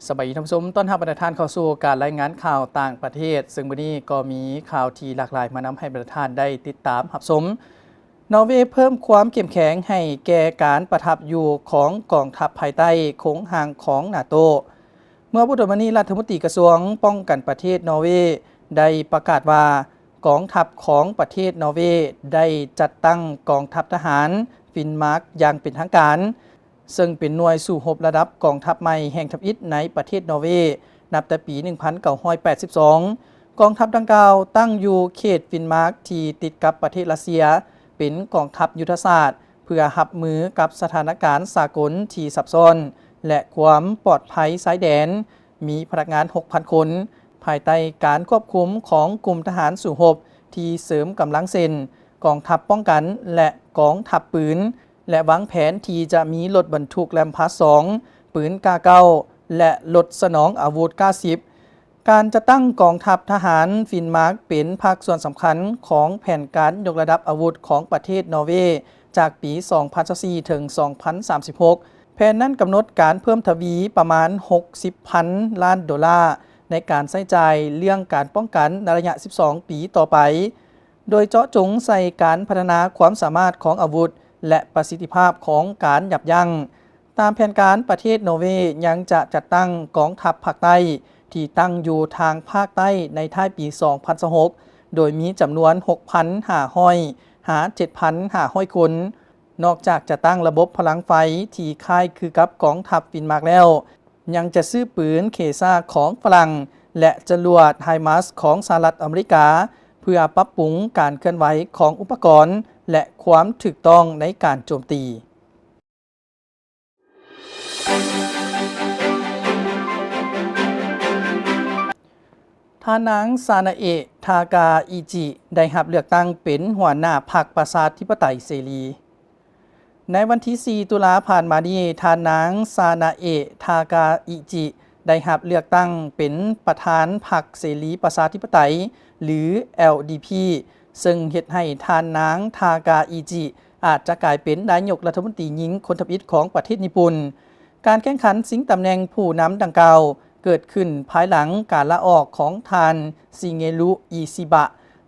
ສະບາຍດີທ່ານຜູ້ຊົມ, ຕ້ອນຮັບບັນດາທ່ານເຂົ້າສູ່ການລາຍງານຂ່າວຕ່າງປະເທດ, ເຊິ່ງມື້ນີ້ກໍມີຂ່າວທີ່ຫຼາກຫຼາຍມານຳໃຫ້ບັນດາທ່ານໄດ້ຕິດຕາມຮັບຊົມ. ນໍເວເພີ່ມຄວາມເຂັ້ມແຂງໃຫ້ແກ່ການປະທັບຢູ່ຂອງກອງທັບພາຍໃຕ້ໂຄງຮ່າງຂອງນາໂຕ. ເມື່ອບໍ່ດົນມານີ້, ລັດຖະມົນຕີກະຊວງປ້ອງກັນປະເທດນໍເວໄດ້ປະກາດວ່າ ກອງທັບຂອງປະເທດນໍເວໄດ້ຈັດຕັ້ງກອງທັບທະຫານຟິນມາກຢ່າງເປັນທາງການ, ເຊິ່ງເປັນໜ່ວຍສູ້ຮົບລະດັບກອງທັບໃໝ່ແຫ່ງທຳອິດໃນປະເທດນໍເວ ນັບແຕ່ປີໜຶ່ງພັນເກົ້າຮ້ອຍແປດສິບສອງ. ກອງທັບດັ່ງກ່າວຕັ້ງຢູ່ເຂດຟິນມາກທີ່ຕິດກັບປະເທດຣັດເຊຍ, ເປັນກອງທັບຍຸດທະສາດເພື່ອຮັບມືກັບສະຖານະການສາກົນທີ່ຊັບຊ້ອນ ແລະ ຄວາມປອດໄພຊາຍແດນ, ມີພະນັກງານຫົກພັນຄົນ, ພາຍໃຕ້ການຄວບຄຸມຂອງກຸ່ມທະຫານສູ້ຮົບທີ່ເສີມກຳລັງ ເຊັ່ນ ກອງທັບປ້ອງກັນ ແລະ ກອງທັບປືນ ແລະ ວາງແຜນທີ່ຈະມີລົດບັນທຸກແລມພາສສອງ, ປືນກາເກົ້າ ແລະ ລົດສະໜອງອາວຸດກາສິບ. ການຈັດຕັ້ງກອງທັບທະຫານຟິນມາກເປັນພາກສ່ວນສຳຄັນຂອງແຜນການຍົກລະດັບອາວຸດຂອງປະເທດນໍເວຈາກປີສອງພັນຊາວສີ່ ເຖິງ ສອງພັນສາມສິບຫົກ. ແຜນນັ້ນກຳນົດການເພີ່ມທະວີປະມານຫົກສິບພັນລ້ານໂດລາ ໃນການໃຊ້ຈ່າຍເລື່ອງການປ້ອງກັນໃນໄລຍະສິບສອງປີຕໍ່ໄປ, ໂດຍເຈາະຈົງໃສ່ການພັດທະນາຄວາມສາມາດຂອງອາວຸດ ແລະ ປະສິດທິພາບຂອງການຢັບຢັ້ງ. ຕາມແຜນການ, ປະເທດນໍເວຍັງຈະຈັດຕັ້ງກອງທັບພາກໃຕ້ທີ່ຕັ້ງຢູ່ທາງພາກໃຕ້ໃນທ້າຍປີສອງພັນຊາວຫົກ ໂດຍມີຈຳນວນຫົກພັນຫ້າຮ້ອຍຫາເຈັດພັນຫ້າຮ້ອຍຄົນ. ນອກຈາກຈະຕັ້ງລະບົບພະລັງໄຟທີ່ຄ້າຍຄືກັບກອງທັບຟິນມາກແລ້ວ, ຍັງຈະຊື້ປືນເຄຊາຂອງຝຣັ່ງ ແລະ ຈະຫຼວດໄຮມາສຂອງສະຫະລັດອາເມລິກາ ເພື່ອປັບປຸງການເຄື່ອນໄຫວຂອງອຸປະກອນ ແລະ ຄວາມຖືກຕ້ອງໃນການໂຈມຕີ. ທ່ານນາງ ຊານາເອະ ທາກາອິຈິ ໄດ້ຮັບເລືອກຕັ້ງເປັນຫົວໜ້າພັກປະຊາທິປະໄຕເສລີ. ໃນວັນທີສີ່ ຕຸລາຜ່ານມານີ້, ທ່ານນາງ ຊານາເອະ ທາກາອິຈິ ໄດ້ຮັບເລືອກຕັ້ງເປັນປະທານພັກເສລີປະຊາທິປະໄຕ ຫຼື ແອລດີພີ ເຊິ່ງເຮັດໃຫ້ທ່ານນາງ ທາກາອິຈິ ອາດຈະກາຍເປັນນາຍົກລັດຖະມົນຕີຍິງຄົນທຳອິດຂອງປະເທດຍີ່ປຸ່ນ. ການແຂ່ງຂັນຊິງຕຳແໜ່ງຜູ້ນຳດັ່ງກ່າວ ເກີດຂຶ້ນພາຍຫຼັງການລາອອກຂອງທ່ານ ຊິເງລຸ ອີຊິບະ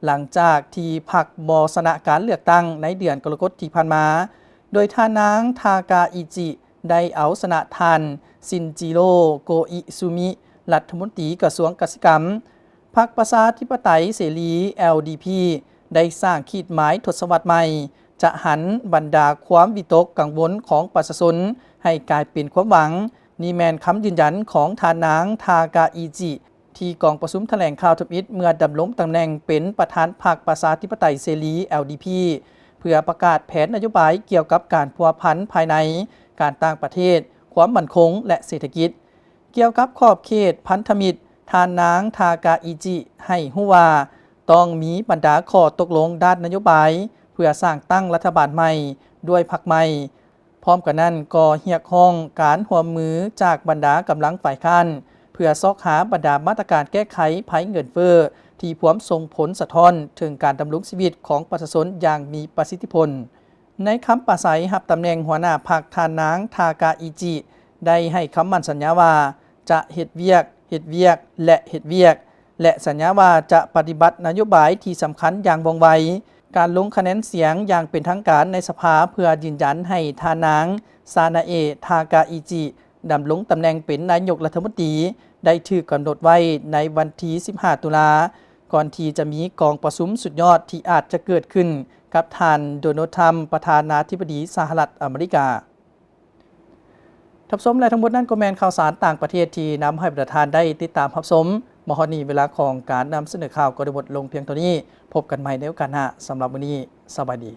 ຫຼັງຈາກທີ່ພັກບໍ່ຊະນະການເລືອກຕັ້ງໃນເດືອນກໍລະກົດທີ່ຜ່ານມາ, ໂດຍທ່ານນາງ ທາກາອິຈິ ໄດ້ເອົາຊະນະທ່ານ ຊິນຈິໂຣ ໂກອິຊູມິ ລັດຖະມົນຕີກະຊວງກະສິກຳ. ພັກປະຊາທິປະໄຕເສລີ ແອລດີພີ ໄດ້ສ້າງຂີດໝາຍທົດສະວັດໃໝ່, ຈະຫັນບັນດາຄວາມວິຕົກກັງວົນຂອງປະຊາຊົນໃຫ້ກາຍເປັນຄວາມຫວັງ. ນີ້ແມ່ນຄຳຢືນຢັນຂອງທ່ານນາງ ທາກາອິຈິ ທີ່ກອງປະຊຸມຖະແຫຼງຂ່າວທຳອິດເມື່ອດຳລົງຕຳແໜ່ງເປັນປະທານພັກປະຊາທິປະໄຕເສລີ ແອລດີພີ ເພື່ອປະກາດແຜນນະໂຍບາຍກ່ຽວກັບການພົວພັນພາຍໃນ, ການຕ່າງປະເທດ, ຄວາມໝັ້ນຄົງ ແລະ ເສດຖະກິດ. ກ່ຽວກັບຂອບເຂດພັນທະມິດ, ທ່ານນາງ ທາກາອິຈິ ໃຫ້ຮູ້ວ່າ ຕ້ອງມີບັນດາຂໍ້ຕົກລົງດ້ານນະໂຍບາຍ ເພື່ອສ້າງຕັ້ງລັດຖະບານໃໝ່ດ້ວຍພັກໃໝ່. ພ້ອມກັນນັ້ນກໍຮຽກຮ້ອງການຮ່ວມມືຈາກບັນດາກຳລັງຝ່າຍຄ້ານ ເພື່ອຊອກຫາບັນດາມາດຕະການແກ້ໄຂໄພເງິນເຟີ້ທີ່ພວມສົ່ງຜົນສະທ້ອນເຖິງການດຳລົງຊີວິດຂອງປະຊາຊົນຢ່າງມີປະສິດທິຜົນ. ໃນຄຳປາໄສຮັບຕຳແໜ່ງຫົວໜ້າພັກ, ທ່ານນາງ ທາກາອິຈິ ໄດ້ໃຫ້ຄຳໝັ້ນສັນຍາວ່າ ຈະເຮັດວຽກ, ເຮັດວຽກ ແລະ ເຮັດວຽກ ແລະ ສັນຍາວ່າຈະປະຕິບັດນະໂຍບາຍທີ່ສຳຄັນຢ່າງວ່ອງໄວ, ການລົງຄະແນນສຽງຢ່າງເປັນທາງການໃນສະພາ ເພື່ອຢືນຢັນໃຫ້ທ່ານນາງ ຊານາເອະ ທາກາອິຈິ ດຳລົງຕຳແໜ່ງເປັນນາຍົກລັດຖະມົນຕີ ໄດ້ຖືກກຳນົດໄວ້ໃນວັນທີສິບຫ້າ ຕຸລາ, ກ່ອນທີ່ຈະມີກອງປະຊຸມສຸດຍອດທີ່ອາດຈະເກີດຂຶ້ນກັບທ່ານ ໂດນັລ ທຣຳ ປະທານາທິບໍດີສະຫະລັດອາເມລິກາ. ທ່ານຜູ້ຊົມ ແລະ ທັງໝົດນັ້ນກໍແມ່ນຂ່າວສານຕ່າງປະເທດທີ່ນຳໃຫ້ບັນດາທ່ານໄດ້ຕິດຕາມຮັບຊົມ. ມາຮອດນີ້ເວລາຂອງການນຳສະເໜີຂ່າວກໍໄດ້ໝົດລົງພຽງເທົ່ານີ້. ພົບກັນໃໝ່ໃນໂອກາດໜ້າ. ສຳລັບມື້ນີ້, ສະບາຍດີ.